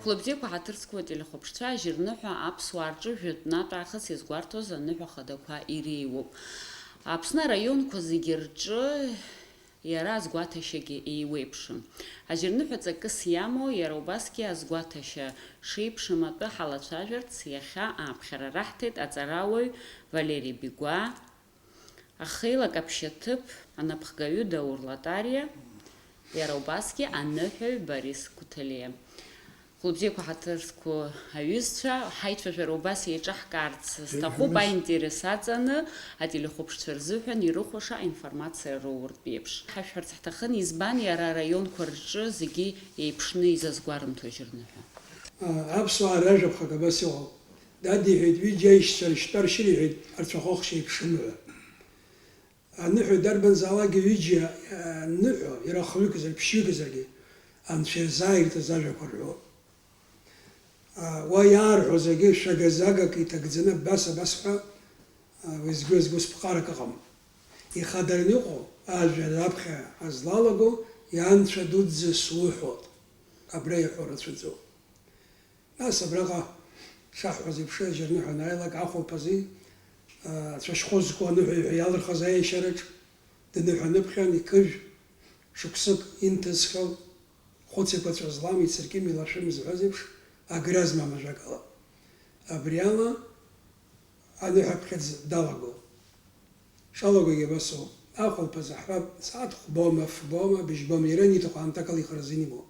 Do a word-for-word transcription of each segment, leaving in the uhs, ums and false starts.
Хәлыбзиақәа ҳаҭыр зқәу ателехәаԥшцәа, ажьырныҳәа аԥсуаа рҿы жәытәнатә аахыс иазгәарҭоз аныҳәа хадақәа иреиуоуп. Аԥсны араионқәа зегьы рҿы иара азгәаҭашьагьы еиуеиԥшым. Ажьырныҳәа ҵакыс иамоу, иара убасгьы азгәаҭашьа шеиԥшым атәы ҳалацәажәарц, иахьа ааԥхьара раҳҭеит аҵарауаҩ Валери Бигәаа, ахеилак аԥшьаҭыԥ анапхгаҩы Даур Латариа, иара убасгьы аныҳәаҩ Борис Гәҭалиа. Хәылбзиақәа ҳаҭыр зқәу аҩызцәа, ҳаицәажәара убас еиҿаҳкаарц сҭахуп, аинтерес аҵаны ателехәаԥшцәа рзыҳәан ирыхәаша аинформациа роуртә еиԥш. Ҳашәҳәарц ҳҭахын, избан иара араионқәа рҿы зегьы еиԥшны изазгәарымҭо ажьырныҳәа? Аԥсуаа ражәаԥхак абас иҟоуп. Дадиҳәеит, ҩыџьа аишьцәа рышьтәа ршьыри ҳәеит, арцәахәхшьа еиԥшым ҳәа. Аныҳәа дарбанзаалакгьы ҩыџьа аныҳәо, иара хҩыкзар, ԥшьҩыкзаргьы, Анцәа иазааиртыз ажәақәа рҳәоит. Уа иаарҳәо зегьы шәага-загак иҭагӡаны абас, абас ҳәа, уеизгьы-уеизгьы ус ԥҟарак ыҟам. Ихадараны иҟоу ажәа раԥхьа ҳазлалаго, ианцәа дуӡӡа суҳәоит, абра иаҳәо рацәаӡоуп. Нас абраҟа шаҳҳәаз еиԥш, ажьырныҳәа анааилак, ахәылԥази, ацәашьхәы зқәу аныҳәаҩ ҳәа иалырхыз аиашьараҿ дныҳәаныԥхьан, иқыжә шықәсык инҭыҵхьоу, хәыц еиқәаҵәа злам, ицыркьым, илашәым зҳәаз еиԥш, агра змам ажәакала. Абри ала аныҳәаԥхьыӡ далагоуп. Шалагогьы абас ауп. Ахәылԥаз аҳәап, сааҭ хәбома, фбома, быжьбома, иара ианиҭаху аамҭак ала ихы рзын имоуп.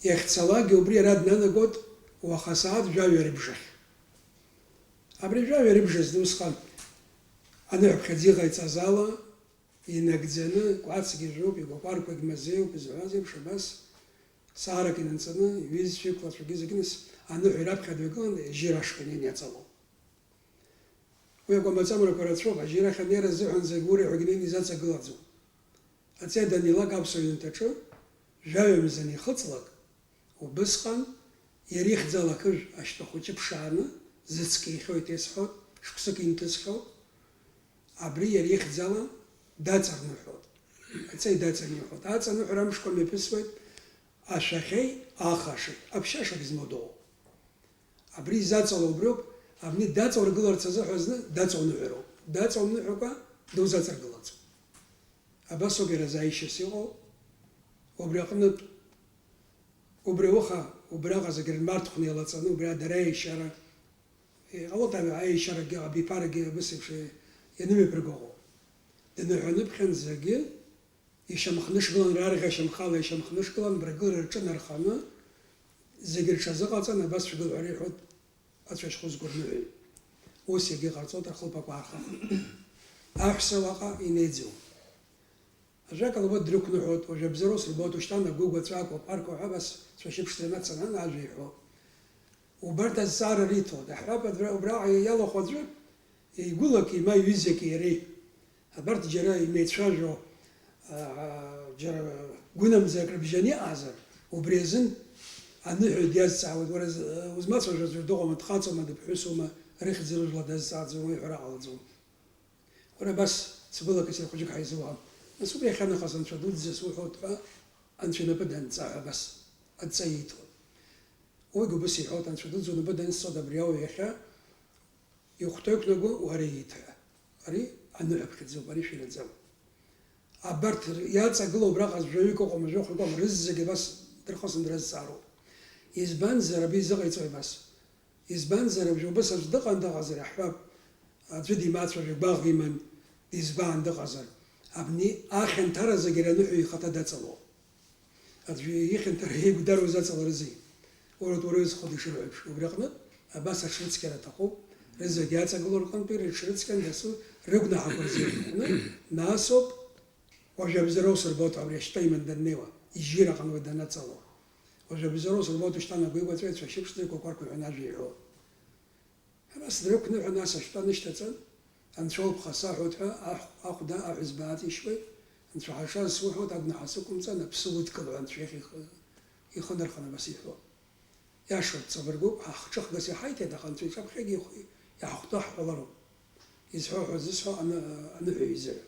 Иахьцалакгьы убри иара днанагоит уаха асааҭ жәаҩа рыбжахь. Абри жәаҩа рыбжазы усҟан аныҳәаԥхьыӡ иҟаиҵаз ала инагӡаны, кәацгьы жәоуп, игәакәарқәагь мазеиуп, изҳәаз еиԥш, абас саарак инанҵаны, иҩызцәеи иқәлацәагьы зегьы нас аныҳәа раԥхьа дҩагылан, жьира ашҟа инеины иаҵалоуп. Уи акәамаҵамрақәа рацәоуп, ажьира ахь анеира азыҳәан зегь ура ҳәагьы инеины изаҵагылаӡом. Аҵеи данилак аԥсуа ҩынтәаҿы, жәаҩа мза анихыҵлак, убысҟан иара ихьӡала ақыжә ашьтәа хәыҷы ԥшааны, зыцк еихьоу иҭесҳәоит, шықәсык инҭысхьоу, абри иара ихьӡала даҵарныҳәоит. Аҵеи даҵаниҳәоит. Аҵаныҳәара амшқәа мҩаԥысуеит ашәахьеи ахашеи, аԥшьашагь змоу дыҟоуп. Абри изаҵало убриоуп, абни даҵаургыларц азыҳәа зны даҵауныҳәароуп. Даҵаумныҳәакәа дузаҵаргылаӡом. Абас ауп иара зааишьас иҟоу. Убри аҟнытә, убри ауха, убраҟа зегь рынмарҭхәны иалаҵаны, убри ада раиашьара, иҟалоит аиашьарагьы, абиԥарагьы абыс еиԥш ианымҩаԥырго ыҟоуп. Дныҳәаныԥхьан зегьы ишьамхнышгылан, рарӷьа шьамхала ишьамхнышгылан, мрагылара рҿынарханы, зегьы рҽазыҟаҵан, абас шәгыл ҳәа реиҳәоит ацәашьхәы зқәу рныҳәаҩ. Ус иагьыҟарҵоит рхылԥақәа аархахо. Аҳәса уаҟа инеиӡом. Ажәакала, уа дрықәныҳәоит, уажә абзарус рбоит, ушьҭан агәыгәаҵәа, акәапарқәа ҳәа абас цәашьыԥшӡа инацанан ажәа иҳәо. Убарҭ азҵаара риҭоит. Аҳәап, абра, убраҟа иалахәу аӡәы игәылаки, ма иҩызаки иареи. Абарҭ џьара имеицәажәо, аа, џьара гәынамӡак рыбжьаны иҟазар, убри азын аныҳәаҩ диазҵаауеит, уара з-, узмацәажәоз ҩы дыҟоума, дхаҵоума, дыԥҳәысума, рыхьӡ-рыжәла дазҵааӡом, уи ҳәара ҟалаӡом. Уара абас цгәылак исыр хәыҷык ҳаизуам. Нас убри иахьанахаз анцәа дуӡӡа суҳәоит ҳәа, анцәа инапы данҵа ҳәа абас адҵа ииҭон. Уигь убыс иҳәоит, анцәа дуӡӡа унапы данысҵоит абри ауаҩ иахьа, ихәҭа иқәнаго уара ииҭ ҳәа. Ари аныҳәаԥхьыӡуп, ари шәираӡам. Абарҭ иаҵагылоу убраҟа жәаҩык ыҟоума, жәохәҩык ыҟоума, рызегьы абас дырхысны дразҵаароуп. Избанзар, абри изыҟаиҵои абас? Избанзар, абжьы убыс аӡә дыҟан дыҟазар, иаҳҳәап, аӡәы димацәажәо, гәаӷ иман, дизбаан дыҟазар, абни ахьанҭара зегьы раныҳәаҩ ихаҭа даҵалоуп. Аӡәы ихьанҭара еигәдароу заҵаларызеи? Урҭ уара иузхәыдишар еиԥш, убри аҟнытә, абас аҽрыцқьара аҭахуп, рызегьы аҵагылоу рҟынтәи рыҽрыцқьан дасу рыгәнаҳақәа рзеиқәхны, насоуп, уажә абзароу сырбоит, абри ашьтәа иман даннеиуа, ижьира аҟны уи данаҵало. Уажә абзароу сырбоит, ушьҭан агәеигәаҵәа ицәашьыԥшӡа икәакәарқәа ҳәа ажәа иҳәо. Абас дрықәныҳәа, нас ашьтәа нышьҭаҵан, анцәа улԥха саҳәоит ҳәа, ахә-, ахәда аҳәызба ааҵишьуеит, анцәа ҳаша суҳәоит, агәнаҳа сықәымҵан, аԥсы удкыл ҳәа анцәа иахь ихы, ихы нырхын абас иҳәо. Иашоуп, ҵабыргуп, ҳахҿыхгас иҳаиҭеит, аха анцәа иҿаԥхьагьы ихы, иаҳхәҭа ҳҳәалароуп. Изҳәо ҳәа зысҳәо аны-, аныҳәаҩ изыҳәа.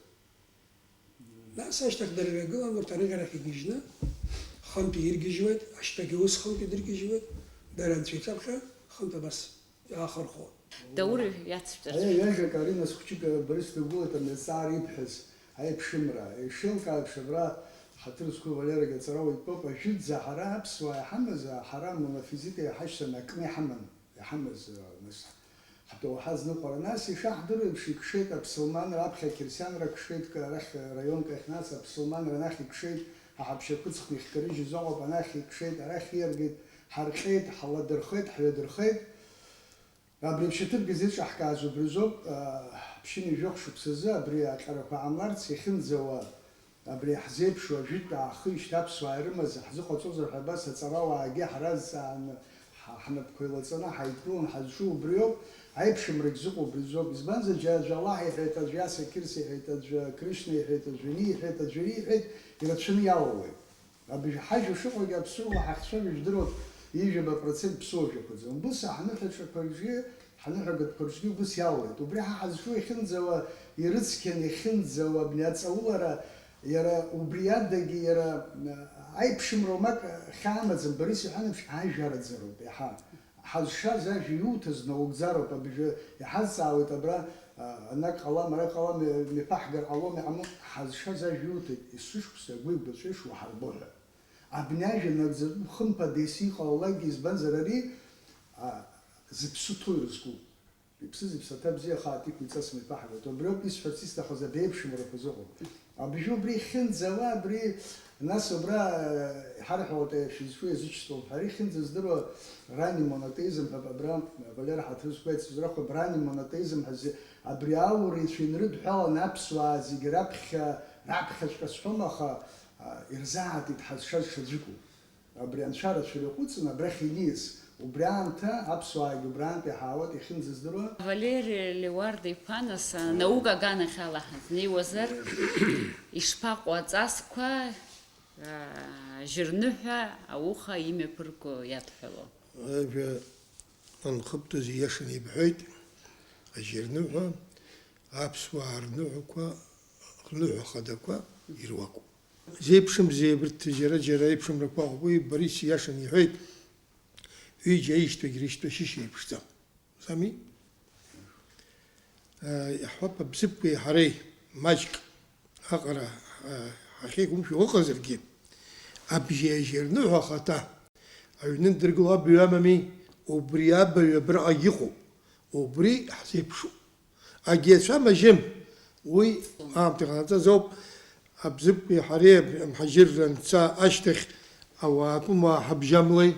Нас ашьҭахь дара иргылан урҭ арыӷьарахь игьежьны, Хынтә иргьежьуеит, ашьтәагьы ус хынтә идыргьежьуеит, дара анцәа иҿаԥхьа хынтә абас иаахырхәоит. Даур иацәтәарц. Аиа, ҩажәак арина схәыҷык Борис дагәылеит, абри азҵаара ибҳәаз аиԥшымра. Ишеилкаа еиԥш, абра ҳаҭыр зқәу Валерагьы аҵарауаҩ дтәоуп, ажәытәӡа ҳара аԥсуаа иҳамаз, ҳара амонофизиҭ еиҳашьцәаны акны иҳаман, иҳамаз, нас, ҳдоуҳа азныҟәара. Нас, ишаҳдыруа еиԥш, икшеит аԥсылманра, аԥхьа ақьырсианра кшеит, арахь раионк ахь, нас аԥсылманра анахь икшеит, ҳаҳаԥшьақәа ыҵхны ихкарыжьыз ыҟоуп, анахь икшеит, арахь ииаргеит, ҳарҟьеит, ҳладырхеит, ҳҩадырхеит. Абри аԥшьаҭыԥ газеҭ шаҳкааз убри азоуп, а, ԥшьынҩажәи жәохә шықәсазы абри аҟьарақәа ҟамларц, иахьынӡауа абри иаҳзеиԥшу ажәытә аахижьҭеи аԥсуаа ирымаз ҳзыҟаҵозар ҳәа абас аҵарауаагьы ҳразҵааны, ҳа-, ҳнапқәа еилаҵаны ҳаидкыланы ҳазҿу убриоуп, аиԥшымрагь зыҟоу убри азоуп. Избанзар, џьара аӡәы Аллаҳ иҳәеит, аӡәы Иаса Қьырса иҳәеит, аӡәы Кришна иҳәеит, аӡәы ани иҳәеит, аӡәы ари иҳәеит, ирацәаны иалалоит. Абыржәы ҳажәа шыҟоугьы аԥсуа ҳахцәажәо жәдыруа ҩажәаба процент ԥсуа жәақәаӡам. Убыс ҳныҳәаҿақәа рҿы, ҳныҳәагатәқәа рҿгьы убыс иалалеит. Убри ҳа ҳазҿу иахьынӡауа ирыцқьан, иахьынӡауа абни аҵаулара, иара убри адагьы иара, а, аиԥшымра уамак хьаа амаӡам, Борис иҳәан еиԥш, ажәараӡароуп иаҳа. Ҳазшаз ажәа иуҭаз наугӡароуп, абыржәы иҳазҵаауеит абра, а, анак ҟалам, ара ҟалам, мҩаԥаҳгар ҟалом, иҟамло, ҳазшаз ажәа иуҭеит, есышықәса агәи агәаҵәеи шуҳарбо ҳәа. Абни ажәа нагӡатәуп, хымԥада, ес иҟалалакгьы, избанзар ари, а, зыԥсы ҭоу ирызкуп. Иԥсы зыԥсаҭа бзиа хаат иқәиҵас мҩаԥаҳгоит. Убриоуп исҳәарц исҭахыз абеиԥшымрақәа зыҟоу. Абжьы убри ихьынӡауа, абри, нас убра, э, иҳарҳәауеит, э, шәызҿу иазычҵом ҳәа, ари ихьынӡаздыруа ранний монотеизм ҳәа абра Валера ҳаҭыр зқәу иацызрахәап, ранний монотеизм ҳәа зи-, абри аурицәа инрыдҳәалан аԥсуаа зегьы раԥхьа, раԥхьаҵәҟьа сҳәом, аха, а, ирзааҭит ҳазшаз шаӡәыку. Абри анцәа рацәа ирҟәыҵын, абрахь иниас. Убри аамҭа аԥсуаагьы убраантә иаҳауеит, иахьынӡаздыруа. Валери Леуарда-иԥа, нас, анаука аганахь ала ҳазнеиуазар, ишԥаҟоу аҵасқәа, аа, ажьырныҳәа ауха имҩаԥырго иадҳәало? Ажәа анхыбтәыз ииашаны ибҳәеит, ажьырныҳәа аԥсуаа рныҳәақәа, рныҳәа хадақәа ируакуп. Зеиԥшымзеи абарҭ џьара-џьара аиԥшымрақәа ыҟоуп, уи Борис ииашаны иҳәеит, ҩыџьа аишьтәагь рышьтәа шьышьа еиԥшӡам. Сами? Иаҳҳәап, Абзыԥкәеи ҳареи маҷк аҟара ҳахьеиқәымшәо ыҟазаргьы, абжьи ажьи рныҳәа ахаҭа аҩны дыргыло абаҩ амами, убри абаҩ абраҟагь ыҟоуп, убри ҳзеиԥшуп. Агьи ацәа мажьым. Уи аамҭа иҟанаҵаз ауп. Абзыԥкәеи ҳареи амҳаџьырра анца ашьҭахь ауаа акәым, уаа ҳабжьамлеи,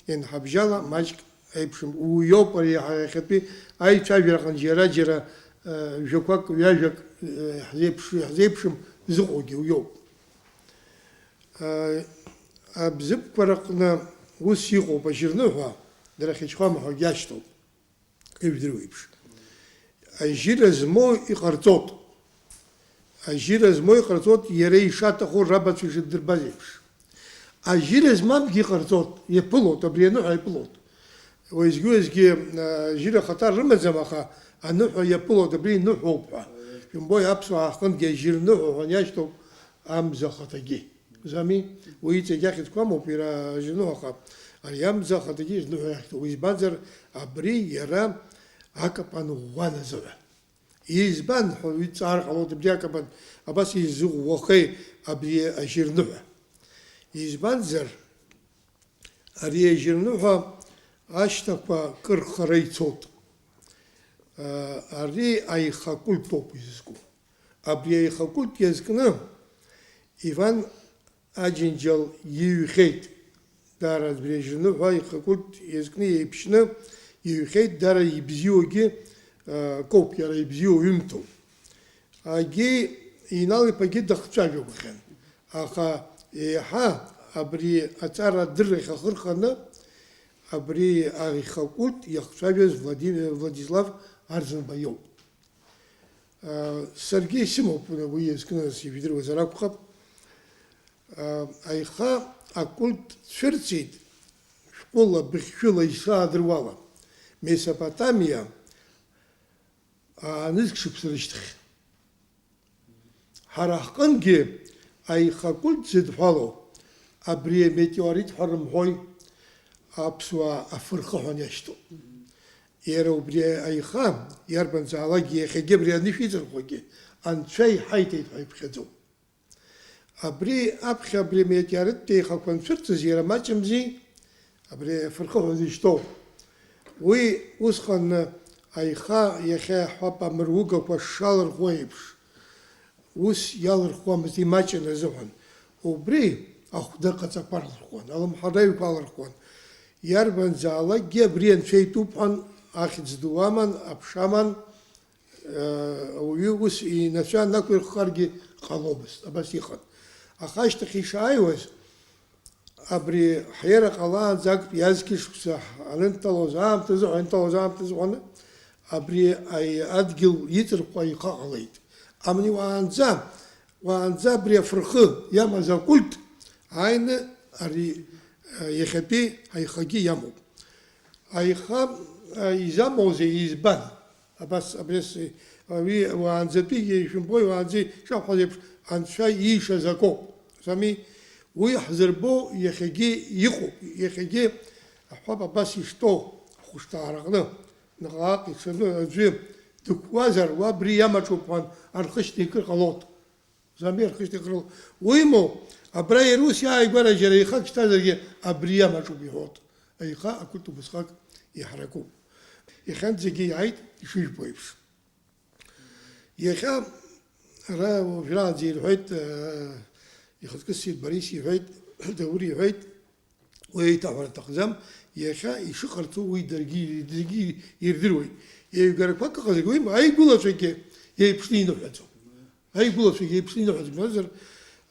ианҳабжьала маҷк аиԥшым. Уи иоуп ари иаҳа иахьатәи аицәажәара аҟны џьара-џьара, э, жәақәак, ҩажәак, э, ҳзеиԥш-, ҳзеиԥшым зыҟоугьы уи иоуп. Э, абзыԥқәа рыҟны ус иҟоуп, ажьырныҳәа, дара хьычхәама ҳәагьы ашьҭоуп. Ижәдыруеиԥш, ажьыра змоу иҟарҵоит. Ажьыра змоу иҟарҵоит, иара ишаҭаху рабацәа ишдырбаз еиԥш. Ажьыра змамгьы иҟарҵоит, иаԥылоит, абри аныҳәа иаԥылоит. Уеизгьы-уеизгьы, а, ажьыра ахаҭа рымаӡам, аха аныҳәа иаԥылоит, абри иныҳәоуп ҳәа. Шәымбои, аԥсуаа ҳҟынгьы ажьырныҳәа ҳәа иашьҭоуп амза ахаҭагьы. Зами, уи иҵегь ахьӡқәа амоуп, иара ажьырныҳәа, аха ари амза ахаҭагьы ижьырныҳәа иахьӡуп. Уи избанзар, абри иара акапан ӷәӷәан азыҳәа. Избан ҳәа уи дҵаар ҟалоит, абри акапан абас изыӷәӷәахеи абри ажьырныҳәа? Избанзар, ари ажьырныҳәа ашьҭақәа кыр хара ицоит. Ари аиха культоуп изызку. Абри аихакульт иазкны Иван Аџьынџьал иҩхьеит. Даара абри ажьырныҳәа аихакульт иазкны еиԥшьны иҩхьеит, даара ибзиоугьы, а, коуп, иара ибзиоу ҩымҭоуп. Агьи Инал-иԥагьы дахцәажәо гәахьан. Аха еиҳа абри аҵара адыррахь ахы рханы абри аихакульт иахцәажәаз Владимир, Владислав Арӡынба иоуп. Саргьы исымоуп уи иазкны, ижәдыруазар акәхап. Аиха акульт цәырҵит шәҟәыла, быхьшәыла исаадыруала. Месопотамиа, аанызкьшықәса рышьҭахь. Ҳара ҳҟынгьы аиха акульт зыдҳәалоу Абри аметеорит ҳәа рымҳәои, аԥсуаа афырхаҳәан иашьҭоуп. Иара убри аиха, иарбанзаалакгьы иахьагьы абри анышә иҵырхуагьы анцәа иҳаиҭеит ҳәа иԥхьаӡоуп. Абри аԥхьа абри аметеориттә еихақәа анцәырҵыз иара маҷымзи, абри афырхаҳәан изышьҭоу. Уи усҟан аиха иахьа иаҳҳәап амыругақәа шалырхуа еиԥш, ус иалырхуамызт, имаҷын азыҳәан. Убри ахәда ҟаҵақәа рылырхуан, алымҳараҩқәа алырхуан. Иарбанзаалакгьы абри анцәа итәуп ҳәан ахьӡ ду аман, аԥша аман, ауаҩы ус инацәа нақәирххаргьы ҟаломызт, абас иҟан. Аха ашьҭахь ишааиуаз, абри ҳиара ҟалаанӡа актәи азқьышықәса анынҭалоз аамҭазы, анынҭалоз аамҭазы уаны, абри аи-, адгьыл иҵырхуа ихаҟалеит. Амни уаанӡа, уаанӡа абри афырхы иамаз акульт ааины ари, а, иахьатәи аихагьы иамоуп. Аиха, а, изамоузеи, избан? Абас, абри ас-, уи уаанӡатәигьы, ишәымбои, уаанӡа ишаҳҳәаз еиԥш, Анцәа иишаз акоуп. Сами, уи ҳзырбо иахьагьы иҟоуп, иахьагьы, аҳәап, абас иштәоу, ахәышҭаара аҟны, наҟ-ааҟ иҽаны аӡәы дықәуазар, уа абри иамаҿуп ҳәан архышьҭикыр ҟалоит. Замир хышьҭыхрала. Уимоу, абра иара ус иааигәара џьара ихак шьҭазаргьы абри иамаҿуп иҳәоит. Аиха акульт убысҟак иҳаракуп. Иахьанӡагьы иааит ишыжәбо еиԥш. Иахьа ара уажәраанӡа ирҳәеит, э, ихаҵкы ссир Борис иҳәеит, Даур иҳәеит, уи еиҭаҳәара аҭахӡам, иахьа ишыҟарҵо уи даргьы, даргьы ирдыруеит. Еиҩгарақәак ыҟазаргьы уимоу, аигәылацәагьы еиԥшны иныҳәаӡом. Аигәылацәагьы еиԥшны иныҳәаӡом, мамзар,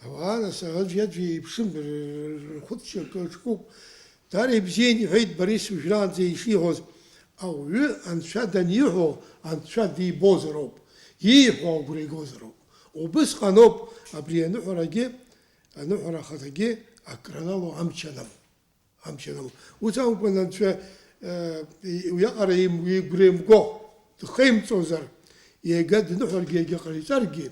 ауаа, нас, аӡәи-аӡәи еиԥшым, р-, р-, рхәыцшьа акы ҿкуп. Даара ибзиан иҳәеит Борис уажәраанӡа ишиҳәоз, ауаҩы Анцәа даниҳәо, Анцәа дибозароуп, ииҳәо агәра игозароуп. Убысҟаноуп абри аныҳәарагьы, аныҳәара ахаҭагьы акранало амч анамоу. Амч анамоу. Ус акәын Анцәа, э, уиаҟара им-, игәра имго, дхеимҵозар, иага дныҳәаргьы, иага ҟаиҵаргьы,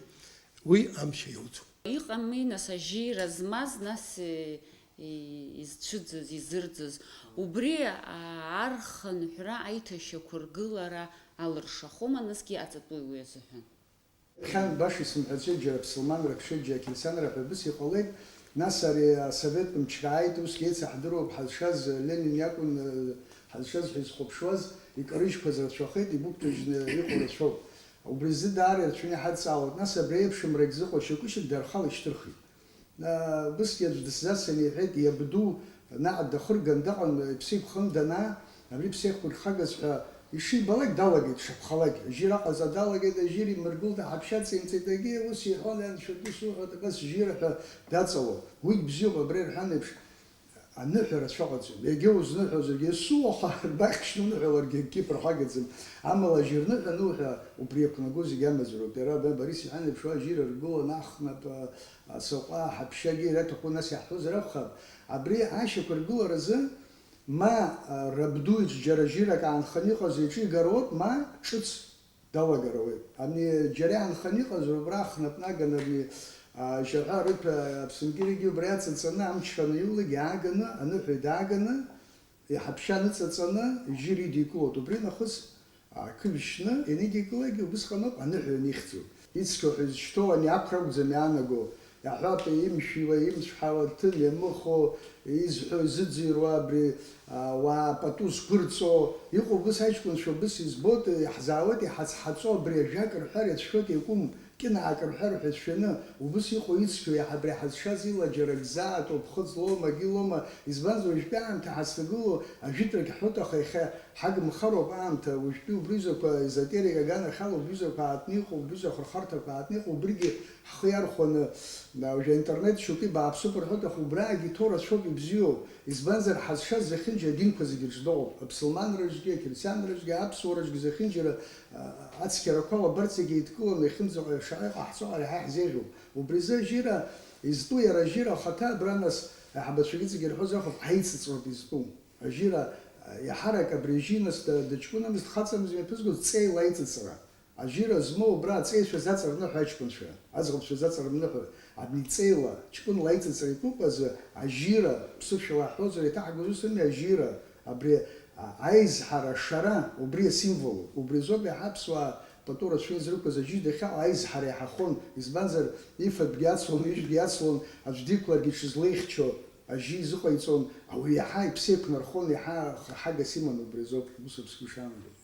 уи амч иауӡом. Иҟами, нас, ажьира змаз, нас, э, и-, изцәыӡыз, изырӡыз. Убри, а, архынҳәра аиҭашьақәыргылара алыршахома, насгьы аҵатәуи уи азыҳәан? Ԥхьан баша исымҳәаӡеит, џьара аԥсылманра ԥшьеит, џьара ақьырсианра ҳәа абас иҟалеит. Нас ари асовет мчра ааит, усгьы еицаҳдыруоуп, ҳазшаз Ленин иакәын, э, ҳазшаз ҳәа изхәаԥшуаз, икарыжьқәаз рацәахеит, игәықәтәажьны иҟоу рацәоуп. Убри азы даара ирацәаны иҳадҵаауеит. Нас абри еиԥш мрагь зыҟоу шьоукы-шьоук дархала ишьҭырхит. Э, убысгьы аӡә дысзацын, иҳәеит, иабду наҟ дахырган дыҟан, иԥсы иқәхын данаа, абри ԥсеихқәырхагаз ҳәа ишибалак далагеит, шаԥхалак. Ажьира ҟаҵа далагеит, ажьира имыргылт, аҳаԥшьа ҵеимҵеит, егьи ус иҳәон, анцәа ду суҳәоит, абас жьира ҳәа даҵало. Уигь бзиоуп, абра ирҳәан еиԥш, аныҳәа рацәа ыҟаӡам. Егьа узныҳәозаргьы, есыуаха рбаӷьшьны уныҳәаларгьы акгьы ԥырхагаӡам. Амала ажьырныҳәа ануҳәа, убри иақәнаго зегь амазароуп. Иара абра Борис иҳәан еиԥш, уа ажьира ргылан ахнап, асаҟәа, аҳаԥшьагьы иара иаҭаху нас иаҳҳәозар акәхап. Абри ашьақәыргыларазы ма, а, рабду иҿы џьара жьирак аанханы иҟаз иҿы игароуп, ма ҿыц далагар ауеит. Ани џьара иаанханы иҟаз убра ахнапнаган ани, а, жьаҳәа рыҭәа Аԥсынгьыригьы убра иаҵаҵаны амчра анаиулак иааганы, аныҳәаҩ дааганы, иҳаԥшьа ныҵаҵаны, жьира идикылоит. Убри нахыс ақы шьны ианидикылогьы убысҟаноуп аныҳәа ианихьӡо. Ицқьоу ҳәа изышьҭоу ани ақәра акәӡам иаанаго, иаҳҳәап, имшәиуа, имцәҳауа, ҭын иамыхәо, изҳәо, изыӡырҩуа абри, а, уаа пату зқәырҵо, иҟоу убыс аҷкәынцәа убыс избоит, иаҳзаауеит, иҳацҳаҵо абри ажәак рҳәар иацәшәоит, иакәым кьынаак рҳәар ҳәа ицәшәаны, убыс иҟоу ицқьоу иаҳа абри ҳазшаз ила џьара гзаатәу ԥхыӡ лоума, акгьы лоума, избанзар, уажәтәи аамҭа ҳазҭагылоу ажәытәрагь ҳҳәоит, аха иахьа ҳагымхароуп аамҭа, уажәтәи убри рзақәа, езотерика аганахьала убри рзақәа аартны иҟоу, убри рзы ахырхарҭақәа аартны иҟоу, убригьы ҳхы иархәаны, а, уажәы аинтернет шьоукы бааԥсуп рҳәоит, аха убраагьы иҭоу рацәоуп ибзиоу, избанзар, ҳазшаз зехьынџьара адинқәа зегьы рҿы дыҟоуп, аԥсылманраҿгьы, ақьырсианраҿгьы, аԥсуараҿгьы зехьынџьара, а, ацқьарақәа лабарҵагьы еидкыланы иахьынӡаҟаиаша иҟаҳҵо ҳара иаҳа иаҳзеиӷьуп. Убри азы ажьира изтәу иара ажьира ахаҭа абра нас аиҳабацәагьы зегьы ирҳәозар акәхап, ҳаицыҵроуп изтәу. Ажьира, а, иаҳарак абри ажьи нас да-, дыҷкәынамызт, хаҵамызт имҩаԥызгоз, ҵеила аиҵыҵра. Ажьира змоу абра аҵеицәа заҵарныҳәа аҷкәынцәа, аӡӷабцәа заҵарныҳәа, абни ҵеила, ҷкәынла аиҵыҵра икәымкәа азы ажьира, ԥсышәала ҳҳәозар, иаҭаҳгоз ус ами, ажьира, абри, а, аизҳара ашара, убри асимволуп. Убри азоуп иаҳа аԥсуаа пату рацәа изрықәыз аџьы дахьаҟоу аизҳара иаҳахон, избанзар, ифатәгьы ацлон, ижәгьы ацлон, аӡә диқәларгьы дшызлеихьчо ажьы изыҟаиҵон, ауаҩы иаҳа иԥсы еиқәнархон, иаҳа хырҳагас иман, убри азоуп, ус аԥсгәы ишаанагоз.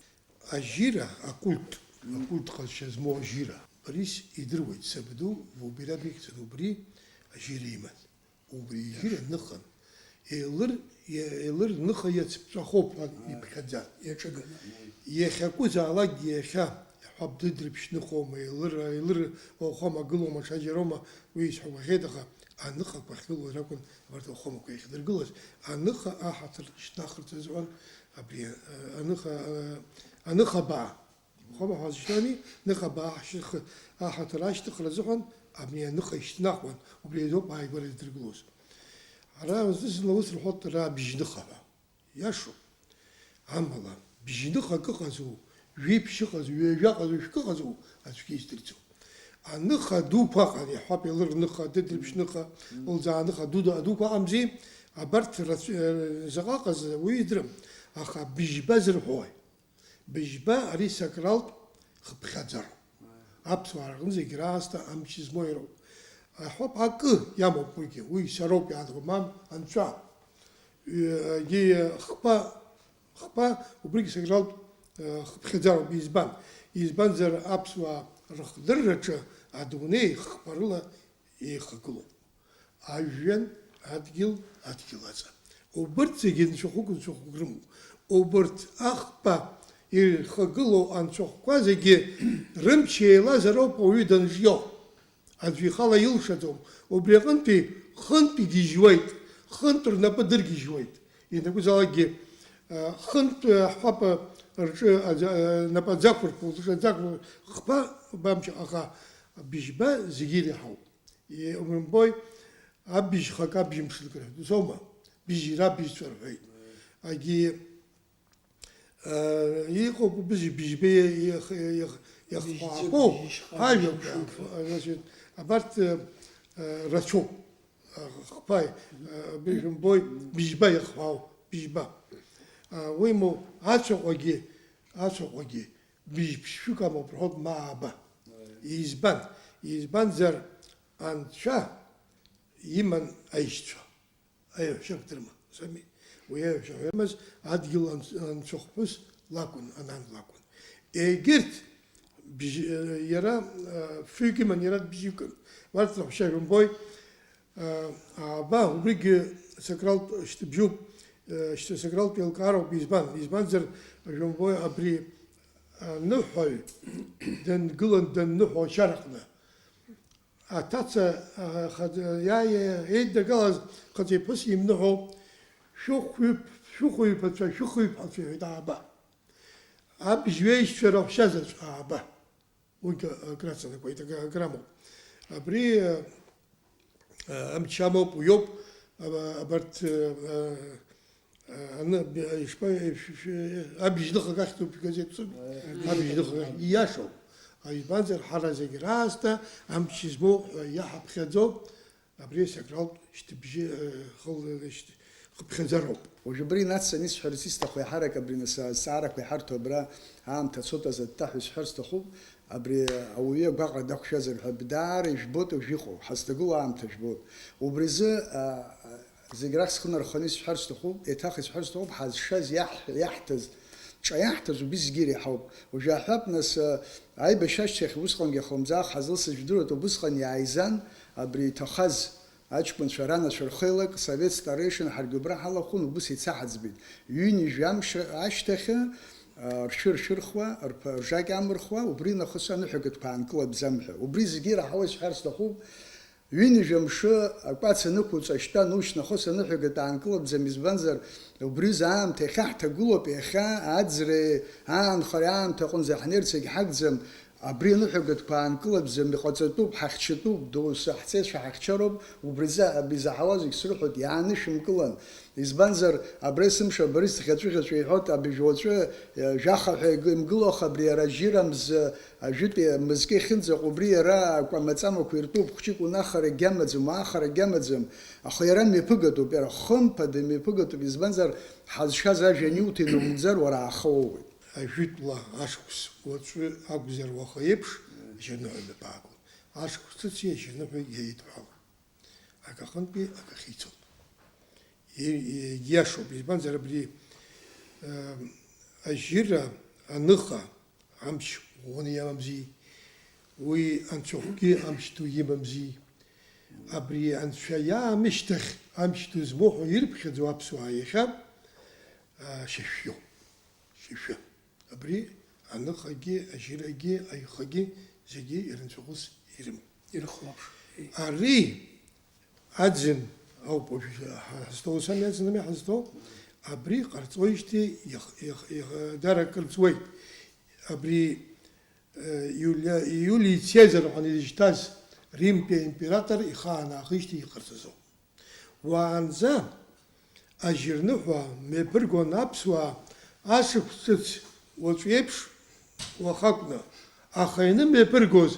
Ажьира, акульт, акульт ҟазшьа змоу ажьира. Борис идыруеит, сабду Вубираб ихьӡын, убри ажьира иман. Убри ижьира ныхан. Елыр, е-, елыр ныха иацԥҵәахоуп, ан-, иԥхьаӡа. Иаҿаганы. Иахьакәызаалакгьы иахьа, иаҳҳәап, дыдрыԥшь ныхоума, елыр, елыр уахәама, гылоума, ҽаџьароума, уи исҳәақәахьеит, аха аныхақәа ахьгылоу ракәын абарҭ ауахәамақәа иахьдыргылаз. Аныха аҳаҭыр шьҭнахырц азыҳәан абри, э, аныха, э, аныхабаа. Уахәама ҳәа зышьҭоу ани, ныхабаа аҳ-, аҳаҭыр ашьҭыхра азыҳәан абни аныха ишьҭнахуан, убри азоуп ааигәара издыргылоз. Ара зны-зынла ус рҳәоит, ара бжьныха ҳәа. Иашоуп. Амала, бжьныхак ыҟазу, жәиԥшь ыҟазу, ҩажәа ыҟазу, шәкы ыҟазу, аӡәгьы издырӡом. Аныха дуқәа ыҟан, иаҳҳәап, елыр ныха, дыдрыԥшь ныха, лӡаа ныха, ду-, дуқәа ыҟамзи, абарҭ рацәа, заҟа ыҟаз уаҩы идырам, аха быжьба зырҳәои? Быжьба ари сакралтә хыԥхьаӡароуп. Аԥсуаа рҟны зегь раасҭа амч змоу иароуп. Аҳәоуп, акы иамоуп уигьы, уи сароуп иаадгәамам, анцәа. Егьи хԥа, хԥа, убригь сакралтә, э, хыԥхьаӡароуп. Избан? Избанзар аԥсуаа рыхдырраҿы адунеи хԥа рыла еихагылоуп. Ажәҩан, адгьыл, адгьыл аҵа. Убырҭ зегьы нцәахәык-нцәахәык рымоуп. Убырҭ ахԥа ирхагылоу анцәахәқәа зегьы рымч еилазароуп ауаҩы данҿио. Аӡәы ихала илшаӡом. Убри аҟынтәи хынтә игьежьуеит, хынтә рнапы дыргьежьуеит. Ианакәызаалакгьы, а, хынтә, а, ҳҳәап, рҿы аӡа-, а, напы аӡақәырԥо, лҿы аӡақәырԥо, хԥа бамч, аха быжьба зегьы иреиҳауп. Иумбои, абжьхак абжьымшынк рҳәоит, усоума? Бжьра абжьцәа рҳәеит. Агьи, э, иҟоуп убжьы, быжьба иах-, иах-, иахҟәаақәоу, бжьшьха, ажәа, бжьымшынк. Значит, абарҭ, э, э, рацәоуп. Э, хԥа, э, быжәымбои, быжьба иахҟәаау, быжьба. Э, уимоу, ацәаҟәагьы, ацәаҟәагьы, быжь ԥшьҩык амоуп рҳәоит, ма ааба. Избан? Избанзар анцәа иман аишьцәа. Аиҳәшьак дырма, сами. Уи аиҳәшьак ирымаз адгьыл анц-, анцәахәԥҳәыс лакәын, анан лакәын. Егьырҭ бжь-, иара, фҩык иман, иара бжьҩыкын. Убарҭ раҳәшьа жәымбои, ааба, убригьы сакралтә шьҭыбжьуп, шьҭа сакралтә еилкаароуп, избан? Избанзар, жәымбои, абри аныҳәаҩ дангылан данныҳәо ашьараҟны. Аҭаца, а, хад-, иа-, иа-, еиднакылаз хыҵеи ԥыси имныҳәо, шәыхәҩ-, шәыхәҩԥацәа, шәыхәҩԥҳацәа иҳәеит, ааба. Абжьҩеишьцәа раҳәшьа заҵә, ааба. Уигьы, а, акраҵанакуеит, ак-, акрамоуп. Абри, а, а, амч амоуп, уиоуп, а, абарҭ, а, а, Аны, б-, ишԥа-, ш-, ш-, абжьныхак ахьӡуп шәгазеҭ, абжьныхак ахь, ииашоуп. Избанзар, ҳара зегь раасҭа амч змоу ҳәа иаҳаԥхьаӡо, абри асакралтә шьҭыбжьы, э, хыл-, шьҭ-, хыԥхьаӡароуп. Уажә абри инацҵаны исҳәарц исҭаху, еиҳарак абри нас азҵаарақәа иҳарҭо абра аамҭа ацоит азы аттаҳәа исҳәарц сҭахуп, абри ауаҩы агәаҟра дақәшәазар ҳәа, даара ижәбоит уажә иҟоу, ҳазҭагылоу аамҭа жәбоит. Убри азы, а, а, Зегь рахь схы нарханы исҳәар сҭахуп, еиҭах исҳәар сҭахуп, ҳазшаз, иаҳ-, иаҳҭаз, ҿа иаҳҭаз убри зегьы иреиҳауп. Уажәы аҳәап, нас, а, аибашьра ашьҭахь усҟангьы ахлымӡаах ҳазылсыз жәдыруеит, убысҟан иааизан абри иҭахаз аҷкәынцәа ранацәа рхеилак, совет старейшин, ҳаргьы убра ҳалахәын, убыс еицаҳаӡбеит. Ҩынҩажәа амш ашьҭахьы, а, ршәы ршәырхуа, рԥа-, ржакьа амырхуа, убри нахыс аныҳәа кыдқәа аанкылатәӡам ҳәа. Убри зегьы ираҳауа исҳәар сҭахуп. Ҩынҩажәа мшы акәац анықәуҵа, шьтәа нушь нахыс аныҳәа кыдқәа аанкылатәӡам, избанзар, убри азы аамҭа иахьаҳҭагылоуп, иахьа аӡреи аанхареи аамҭа аҟынӡа ҳнеирц егьҳагӡам, Абри аныҳәагатәқәа аанкылабзам, иҟаҵатәуп, ҳахьчатәуп, доусы ҳҵеицәа ҳахьчароуп, убри азы изаҳауа зегь срыҳәоит, иаанышәымкылан. Избанзар, абра есымша Борис дӷьаҵәы-ӷьаҵәы иҳәоит, абыжә уаҵәы, э, жәаха ҳәа игы-, имгыло, аха абри иара ажьыра мзы, ажәытәи мызкы иахьынӡаҟоу, убри иара акәамаҵамақәа иртәуп, хәҷык унахарагьы амаӡам, уаахарагьы амаӡам, аха иара мҩаԥыгатәуп, иара хымԥада мҩаԥыгатәуп, избанзар, ҳазшаз ажәа аниуҭо инумгӡар, уара ааха уоуеит. Ажәытәла ашықәс уаҵәы акәзар уаха еиԥш, ажьырныҳәа мҩаԥаагон. Ашықәс ҿыци ажьырныҳәеи еидҳәалон. Акы аҟынтәи акы ахьицон. Е-, егьиашоуп, избанзар абри, э, ажьыра, аныха, амч ӷәӷәаны иамамзи, уи анцәахәгьы амч ду имамзи, абри анцәа иаамышьҭахь амч ду змоу ҳәа ирыԥхьаӡо аԥсуаа иахьа, а, шьашәиоуп. Шьашәы. Абри аныхагьы, ажьырагьы, аихагьы зегьы ирынцәахәыс ирым-, ирыхәлаԥш. Ари аӡын ауп уажә ҳа-, ҳазҭоу, ус ами аӡын ами ҳазҭоу? Абри ҟарҵоижьҭеи иах-, иах-, иах-, дара акыр ҵуеит. Абри, э, Иулиа-, Иулий Цезар ҳәа изышьҭаз Римтәи аимператор ихаан аахижьҭеи иҟарҵазоуп. Уаанӡа ажьырныҳәа мҩаԥыргон аԥсуаа ашықәс ҿыц уаҵәеиԥш уахакәны, аха ианымҩаԥыргоз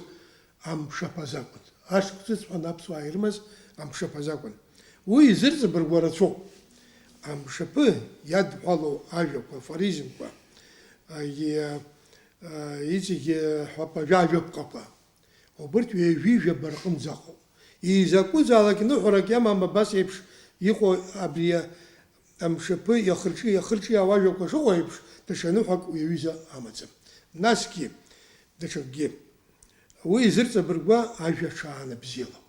амшаԥаз акәын. Ашықәс ҿыц ҳәа аԥсуаа ирымаз амшаԥаз акәын. Уи изырҵабыргуа рацәоуп. Амшаԥы иадҳәалоу ажәақәа, афоризмқәа, а, и-, а, иҵегьы ҳәа ажәа-, ажәаԥҟақәа. Убырҭ ҩажәи жәаба рҟынӡахоуп. Изакәызаалак ныҳәарак иамам абас еиԥш иҟоу абри амшаԥы иахырҿы-, иахырҿиаауа ажәақәа шыҟоу еиԥш, даҽа ныҳәак уи аҩыза амаӡам. Насгьы, даҽакгьы, уи изырҵабыргуа ажәа ҽаанбзиала.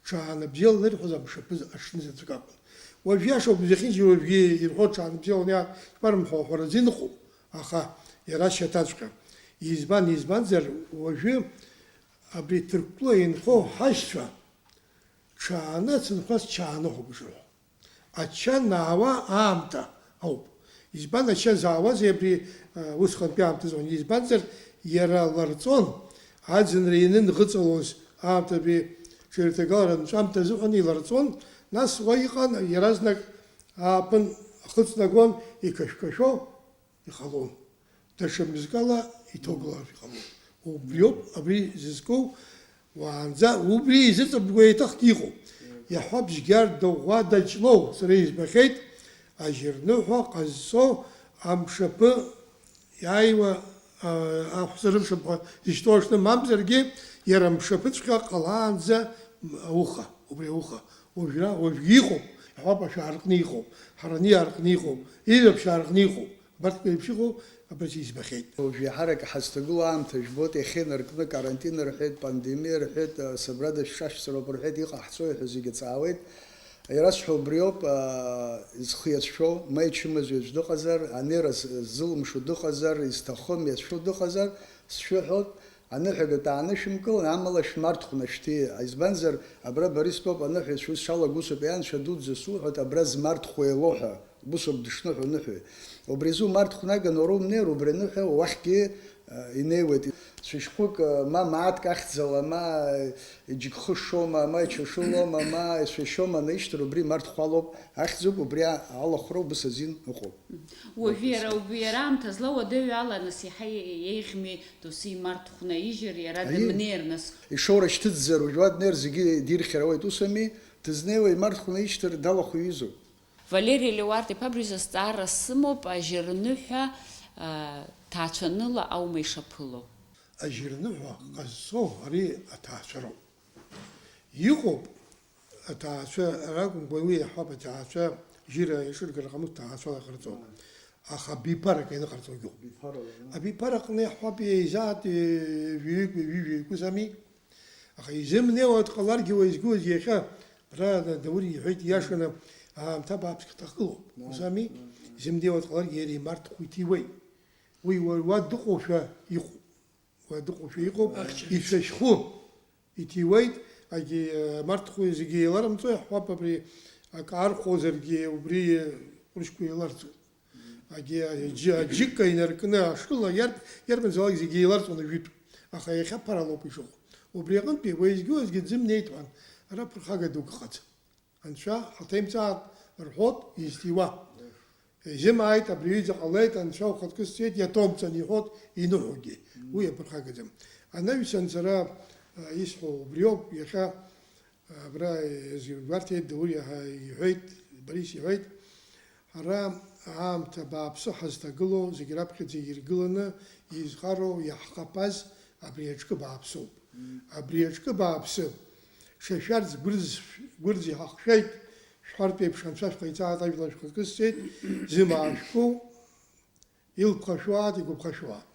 Ҽаанбзиала ирҳәоз амшаԥы аҽны заҵәык акәын. Уажә иашоуп, зехьынџьара уажәгьы ирҳәо ҽаанбзиала уи ак-, ҿкәарымҳәа уҳәаразы иныҟәоуп, аха иара шьаҭаҵәҟьа. Избан, избанзар, уажәы абри Ҭырқәтәыла инхо ҳашьцәа ҽааны, ацынхәас ҽааны ҳәа ишырҳәо. Ача наауа аамҭа ауп. Избан ача заауазеи абри, а, усҟантәи аамҭазы? Избанзар, иара ларҵон, аӡынра ианынӷыҵалоз аамҭатәи ҽеирҭагылара анҵәамҭа азыҳәан иларҵон, нас уа иҟан иаразнак ааԥын ахы ҵнагон, иқашәқашәо иҟалон. Даҽа мызкала иҭоугалартә иҟалон. Убриоуп абри зызку, уаанӡа убри изыҵабыргуа еиҭахгьы иҟоуп. Иаҳҳәап, Жьгьарда ӷәӷәа даҷлоу, сара избахьеит, ажьырныҳәа ҟазҵо амшаԥы иааиуа, а, ахәцарымшаԥ ҳәа зышьҭоу аҽны, мамзаргьы иара амшаԥыҵәҟьа ҟалаанӡа ауха, убри ауха. Уажәра, уажәгьы иҟоуп, иаҳҳәап, ашәаа рҟны иҟоуп, ҳараны иааркны иҟоуп, ижәаԥшаа рҟны иҟоуп. Абарҭқәа еиԥш иҟоу абыржә избахьеит. Уажә еиҳарак ҳазҭагылоу аамҭа жәбоит, иахьа инаркны карантин рҳәеит, пандемиа рҳәеит, асабрада шәҽашәҵароуп рҳәеит, иҟаҳҵои ҳәа зегьы ҵаауеит. Ирасҳәо убриоуп, аа, зхы иацәшәо, ма ичымазаҩ аӡә дыҟазар, анера з-, ззылымшо дыҟазар, изҭахым иацәшәо дыҟазар, сшәыҳәоит, аныҳәагатә аанышәымкылан, амала шәмарҭхәны шәҭи. Избанзар, абра Борис тәоуп, аныҳәаҩцәа ус шалаго усоуп, анцәа дуӡӡа суҳәоит, абра змарҭхәа еилоу ҳәа, усоуп дышныҳәо аныҳәаҩ. Убри азы умарҭхәнаган уара умнеир, убри аныҳәа уахьгьы, э, инеиуеит. Цәышьхәык, э, ма мааҭк ахьӡала, ма, э, иџьыкхышома, ма ичашылома, ма ицәашьома анаишьҭыр, убри марҭхәалоуп, ахьӡуп, убри а-, алахәра убыс азин ыҟоуп. Уажәы иара убри иара аамҭа злоу адәаҩ ала, нас, иаҳа еиӷьми, доусы имарҭхәны ижьыр, иара Аиеи. Дымнеир, нас? Ишоура шьҭыҵзар, уажәуа днеир зегьы дирхьыр ауеит, ус ами, дызнеиуа имарҭхәны ишьҭыр далахәҩызоуп. Валери Леуарт-иԥа абри зызҵаара сымоуп, ажьырныҳәа, а, ҭаацәаныла аума ишаԥыло? Ажьырныҳәа ҟазҵо ари аҭаацәароуп. Иҟоуп, аҭаацәа ракәымкәа, уи иаҳҳәап, аҭаацәа жьыра иҿыргар ҟамло ҭаацәала иҟарҵон. Аха абиԥарак ианыҟарҵогьы ыҟоуп. Абиԥара, абиԥара аҟны иаҳҳәап, еизаат, ҩажәаҩык, ҩажәи жәаҩык узами. Аха изымнеиуа дҟаларгьы уеизгьы-уеизгьы иахьа, ара Даур иҳәеит, ииашаны, аамҭа бааԥск ҭахылоуп. Ус ами? Изымнеиуа дҟаларгьы иара имарҭхәы иҭиуеит. Уи уа, уа дыҟоушәа иҟоуп. Уа дыҟоушәа иҟоуп, ицәашьхәы иҭиуеит, агьи, э, марҭхәы зегьы еиларымҵо иаҳҳәап, абри акы архәозаргьы убри, э, ҟәрышьқәа еиларҵоит. Агьи аџьы-, аџьыка инаркны ашыла иарб-, иарбанзаалак зегьы еиларҵон ажәытә. Аха иахьа ԥаралоуп ишыҟоу. Убри аҟынтәи уеизгьы-уеизгьы ӡымнеит ҳәан, ара ԥырхага дук ыҟаӡам. Анцәа ҳаҭеимҵааит рҳәоит изҭиуа. Изымааит, абри аҩыза ҟалеит, Анцәа ухаҵкы сцеит, иаҭоумҵан иҳәоит иныҳәогьы. Уи аԥырхагаӡам. Анаҩсан сара, а, исҳәо убриоуп, иахьа, а, абра изгәарҭеит Даур иаҳа иҳәеит, Борис иҳәеит, ҳара аамҭа бааԥсы ҳазҭагылоу, зегь раԥхьаӡа иргыланы изхароу, иаҳхаԥаз абри аҿкы бааԥсоуп. Абри аҿкы бааԥсы шашәарц гәырӡ-, гәырӡ иҳахшәеит, шәҳәартә еиԥш Анцәа шәҟаиҵааит, ажәлар шәхаҵкы сцеит, зымаа шәку, илԥха шәуаат, игәаԥха шәуаат.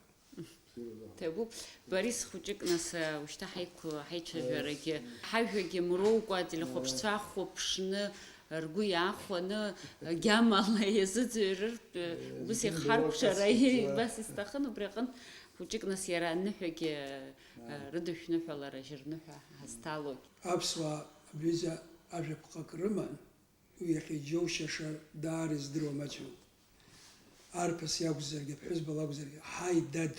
Ҭабуп. Борис, хәыҷык нас, а, ушьҭа ҳаиқә-, ҳаицәажәарагьы, ҳажәагьы мроукәа, ателехәаԥшцәа ахәаԥшны, ргәы иаахәаны, гьамала иазыӡырҩыртә, ус ихҳаркәшара убас исҭахын, убри аҟынтә хәыҷык нас иара аныҳәагьы, а, рыдышәныҳәалара жьырныҳәа ҳазҭалогь. Аԥсуаа абҩыза ажәаԥҟак рыман, уи иахьа иџьоушьаша даара издыруа маҷҩым. Арԥыс иакәзаргьы, аԥҳәызба лакәзаргьы, ҳаи, дад,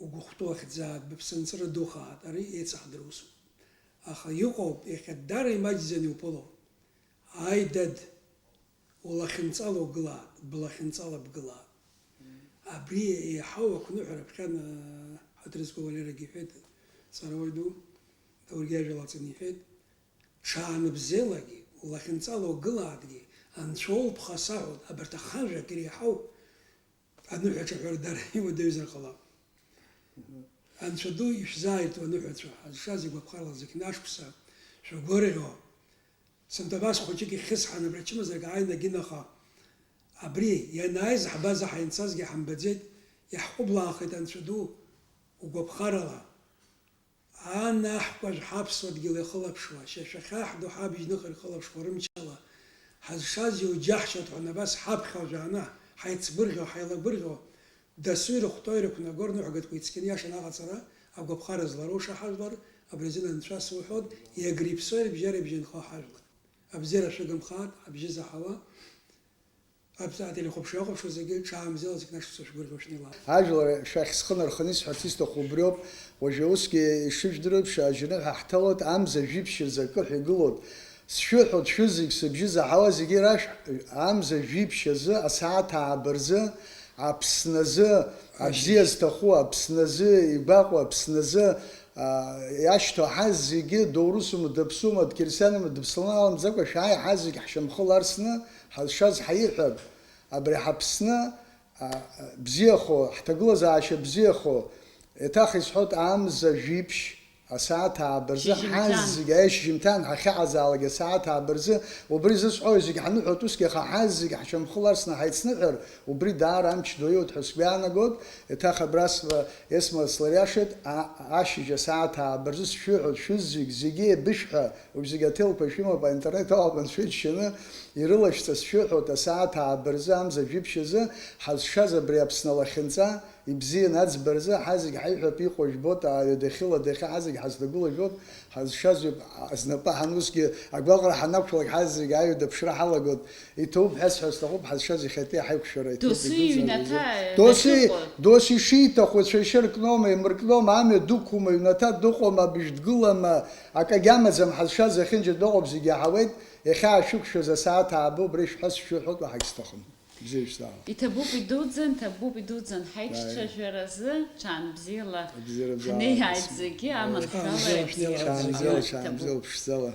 угәыхәтәы ахьӡаат, быԥсынҵры духаат, ари еицаҳдыруа усуп. Аха иҟоуп, иахьа даара имаҷӡаны иуԥыло. Ааи, дад, улахьынҵала угылаат, блахьынҵала бгылаат. Абри еиҳау ақәныҳәара ԥхьан, ҳаҭыр зқәу Валерагьы иҳәеит, ҵарауаҩ ду, Даур иажәа лаҵаны иҳәеит, ҽаанбзиалагьы, улахьынҵала угылаатгьы, Анцәа улԥха саҳәоит, абарҭ ахажәак иреиҳау аныҳәаҿаҳәара дара иуадаҩзар ҟалап. Анцәа ду ишәзааиртуа аныҳәацәа, ҳазшаз игәаԥхарала зықьны ашықәса шәагәырӷьо, сынтәа абас хәыҷык ихьысҳан, абри ачымазарак ааины агьынаха, абри ианааиз ҳбаза ҳаинцазгьы ҳамбаӡеит, иаҳҟәыблаахеит Анцәа ду, угәаԥхарала. Анаҳкәажә ҳаԥсуа дгьыл иахылаԥшуа, шьашәахьаҳду ҳабжьныха ирхылаԥшуа рымчала, ҳазшаз иуџьаҳшьоит ҳәа абас ҳаԥхьа уажәааны ҳаицгәырӷьо, ҳаилагәырӷьо, дасу ирыхәҭоу ирықәнаго рныҳәагатәқәа ицқьаны иашан аҟаҵара, агәаԥхара злароу шаҳажәлар, абри азын анцәа суҳәоит, иагриԥсо ирыбжьара ибжьанхо ҳажәлар. Абзиара шәыгымхааит, ҳабжьы заҳауа. Аԥсаатә телехәаԥшра иахәаԥшуа зегьы ҽаамзала зегь нашықәса шәгәырӷьо шәнеилааит. Ажәлар шәахь схы нарханы исҳәарц исҭаху убриоуп, уажәы усгьы ишыжәдыруеиԥш, ажьныҳәа ҳҭалоит, амза жәиԥшь рзы акы ҳәа игылоит. Сшәыҳәоит, шәызегь, сыбжьы заҳауа зегьы рашәҳәа, амза жәиԥшь азы, асааҭ ааба рзы, Аԥсны азы, абзиа зҭаху, Аԥсны азы игәаҟуа, Аԥсны азы, а, иашьҭоу ҳазегьы, доурысума, даԥсума, дқьырсианума, дыԥсылманума, шәааи, ҳазегь ҳшьамхы ларсны, ҳазшаз ҳаиҳәап, абри ҳаԥсны, а, бзиахо, ҳҭагылазаашьа бзиахо, еиҭах исҳәоит, амза жәиԥшь, асааҭ ааба рзы, шьыжьымҭан, ҳазегь, аи, шьыжьымҭан ҳахьаҟазаалак асааҭ ааба рзы, убри зысҳәои зегь ҳаныҳәоит, усгьы аха ҳазегь ҳшьамхы ларсны ҳаицныҳәар, убри даара амч ду аиуеит ҳәа сгәы иаанагоит, еиҭах абра сла-, Есма слариашеит, а-, ашьыжь асааҭ ааба рзы сшәыҳәоит, шәызегь, зегьы еибышәҳәа, уажә зегь ателқәа шәымоуп, аинтернет алаба анцәа иџьшьаны, ирылашәҵа сшәыҳәоит, асааҭ ааба рзы, амза жәиԥшь азы, ҳазшаз абри Аԥсны алахьынҵа, ибзианы аӡбаразы, ҳазегь ҳаиҳәап, иҟоу жәбоит, ааҩадахьы, ладахьы, ҳазегь ҳазҭагылоу жәбоит, ҳазшаз ҩуп, знапы ҳанусгьы, агәаҟра ҳанақәшәалак, ҳазегь аҩада аԥшра ҳалагоит, иҭоуп ҳәа сҳәар сҭахуп, ҳазшаз иахьатәи ҳаиқәшәара иҭоуп, Досу идуӡӡан иҩнаҭа изы. Доси, дахьыҟоу. Доси шиҭаху, ицәа ишьы ркноума, имыркноума, амҩа дықәума, иҩнаҭа дыҟоума, абыжә дгылама, акагь амаӡам, ҳазшаз зехьынџьара дыҟоуп, зегь иаҳауеит, иахьаашәықәшәаз асааҭ ааба убра ишәҳәа сшәыҳәоит, уаҳагь сҭахым. Бзиа шәзаала. Иҭабуп идуӡӡан, иҭабуп идуӡӡан ҳаиҿцәажәаразы, ааи, ҽаан бзиала, абзиара бзиала, ҳнеиааит зегьы, ааи, аманшәала, ҽаан бзиала, ибзиала, ҽаан бзиала, ҽаан бзиала, ԥшӡала.